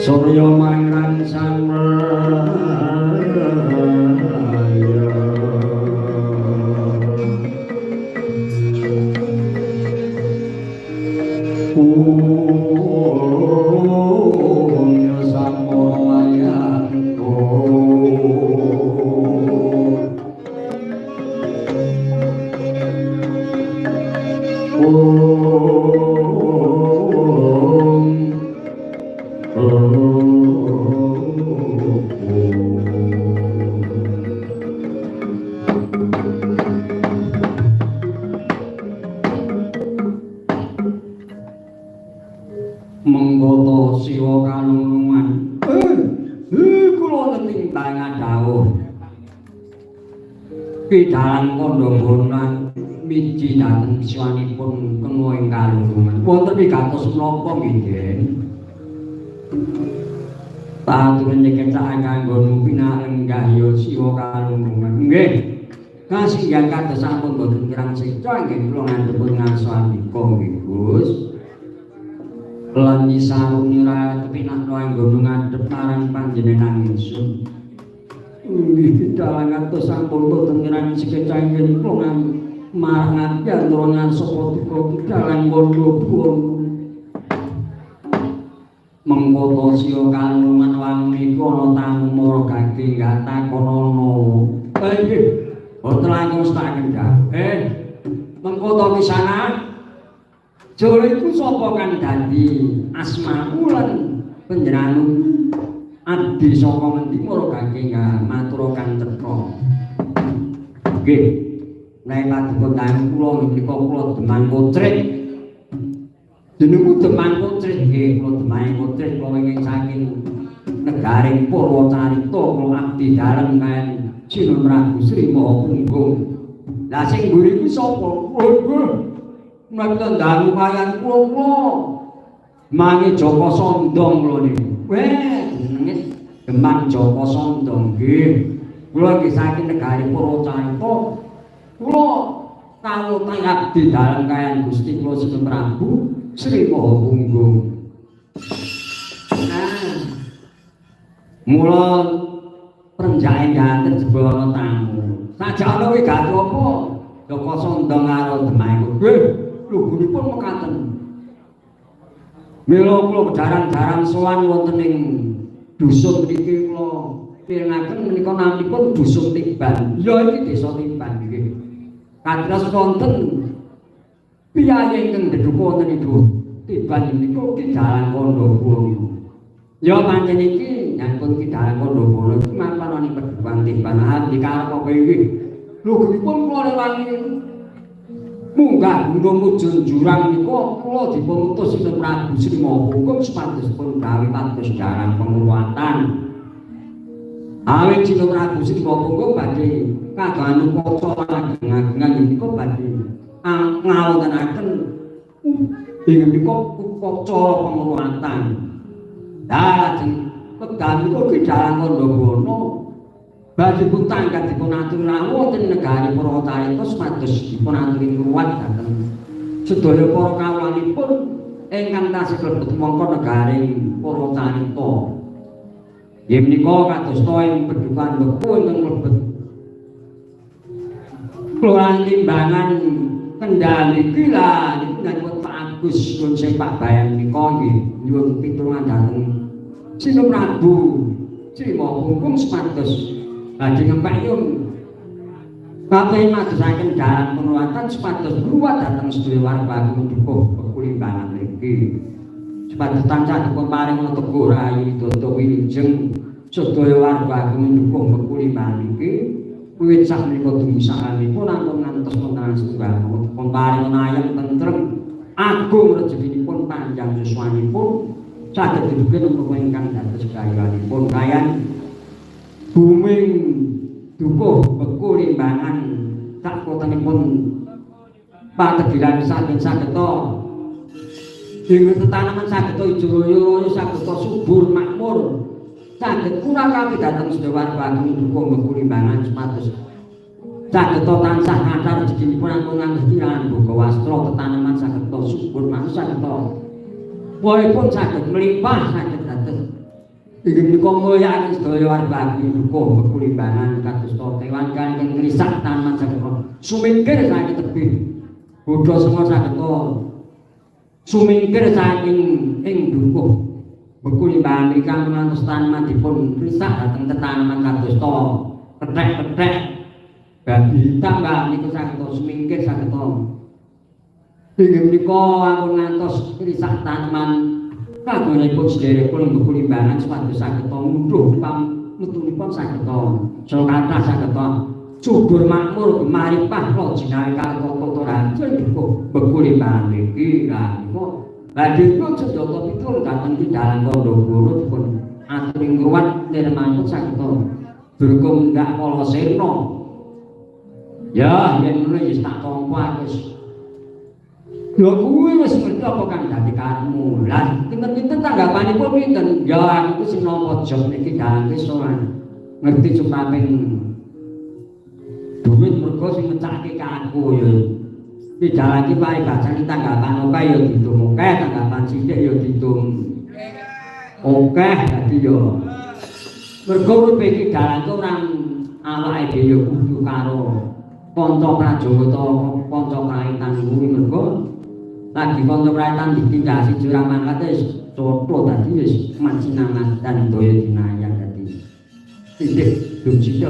Surya mangan sang Mengkoto siwa kanunungan. Kula tetimbangan dawuh. Ki dalang kandha bonan miji dhateng siwanipun kena ing kanunungan. Wonten wigatos menapa nggih, Den? Paturin nyekecake kanggo pinalenggah ya siwa kanunungan. Nggih. Kasinggihan kados sampun boten kirang seca nggih kula ngandhepun ngarsa andika nggih, Gus. Lan nyisaruni ra kepinakno anggono ngadhep marang panjenengan ingsun. Nggih dalang kados sampun boten kirang sekeca nggih kula marang ati antara ngarsa paduka dalang kandha buwana. Mengkoto siya kanungan wangun iku ana tamu mara gage gatakonono. Nggih, boten langkung setaken dawuh. Mengkoto kisana Jare iku sapa kang dadi asmaku lan panjenenganmu abdi saka ngendi mara gage matur kang cetha. Nggih. Nek paduka dalu kula menika kula Demang Kocrit. Jenengku Demang Kocrit nggih, kula Demang Kocrit kula ingkang saking negaring Purwacarita kula abdi dalem kaliyan Sinuhun Prabu Sri Maha Punggung. Lah sing mburi kuwi sapa? Nggih. Nek dalu kaliyan kula kula Mangi Joko Sondong kula niku. Weh, jenenge Demang Joko Sondong nggih. Kula nggih saking negari Purwacarita. Kula kawula abdi dalem kaliyan Gusti kula Sinuhun Prabu Sri Maha Punggung. Nah, mula prenjake ganten jebul ana tamu. Sajak ana kuwi gak apa. Joko Sondong karo Demang. Nggih, lubunipun mekaten. Mila kula jarang-jarang sowan wonten ing dusun mriki kula pirengaken menika naminipun Dusun Tiban. Ya iki Desa Tiban nggih. Kados wonten piyayi ingkang deduka wonten ibu tiban menika Ki Dalang Kandha. Ya pancen iki nyangkut Ki Dalang Kandha iki mapan ning peduwan tiban dikarep apa iki. Luhuripun kula rewangi munggah gunung mujun jurang nika kula dipun utus dening Prabu Sri Maha supados pun gawe pados dalang pengruwatan. Awit Sina Prabu Sri Maha badhe kagungan upacara ageng-agengan menika badhe ngawontenaken ing menika upacara pengruwatan. Lah lajeng wekdal menika Ki Dalang Kandha badhe pun tangkat dipun aturi rawuh wonten negari Purwacarita supados dipun aturi ngruwat dhateng sedaya para kawulanipun ingkang tasih klebet mangka negari Purwacarita. Nggih menika kadosta ing pedukan beku ingkang mlebet Kelurahan Limbangan Kendal iki lah niku nyuwun Pak Agus nyuwun sing Pak Bayan menika nggih nyuwun pitulungan dhateng Sina Prabu Sri Maha Pungkung supados badhe ngempek yun kabeh madosaken dalang pengruwatan supados ngruwat dhateng sedaya warga dukuh Bekulimbangan mriki supados tansah dipun paring teguh rahayu widodo wilujeng sedaya warga dukuh Bekulimbangan mriki wiwit sakmenika dumugi sakalipun ampun ngantos wonten setunggal dipun paring ayem tentrem agung rezekinipun panjang yuswanipun saged didugi menapa ingkang dados gayuhanipun kayan buming dukuh beku limbangan sak kotenipun pategilan saben sageta ing tetanaman sageta ijo royo-royo sageta subur makmur saged kurang dhateng sedaya warga agung dukuh beku limbangan supados sageta tansah kathah rezekinipun ampun ngantos kirangan boga wastra tetanaman sageta subur makmur sageta wohipun saged mlimpah saged dados inggih menika mulyakaken sedaya warga agung dukuh beku limbangan kados kewan kang ngrisak tanaman saged sumingkir saking tebih bodho semua saged sumingkir saking ing dukuh beku limbangan ingkang ngantos tanaman dipun risak dhateng tetanaman kados kethek-kethek babi hitam mbak niku saged sumingkir saged inggih menika ampun ngantos risak tanaman kagunganipun sedherekipun beku limbangan supados saged ngundhuh pametunipun saged saya kathah saged subur makmur gemaripah lojinawi kaleta tata raja dukuh beku limbangan niki. Lah niku badhe pun senjata pitul dhateng Ki Dalang Kandha dipun aturi ngruwat nirmanipun saged durga mundak kala sirna. Ya yen ngono ya tak tampa wis. Ya kuwi wis ngerti apa kang dadi karepmu. Lah kinten-kinten tanggapanipun pinten? Ya aku sing nampa job niki dalang wis ora ngerti cupaping duit mergo sing ngecake ka aku ya. Ki dalang iki paribasane tanggapan akeh ya didum akeh, tanggapan sithik ya didum akeh dadi ya. Mergo uripe iki dalang ora awake dhewe ya kudu karo kanca prajawata, kanca kaitan kuwi mergo lagi kanca kaitan ditinggal siji ora mangkat wis cotho dadi wis macinaman dan daya dinayan dadi sithik dum sithik.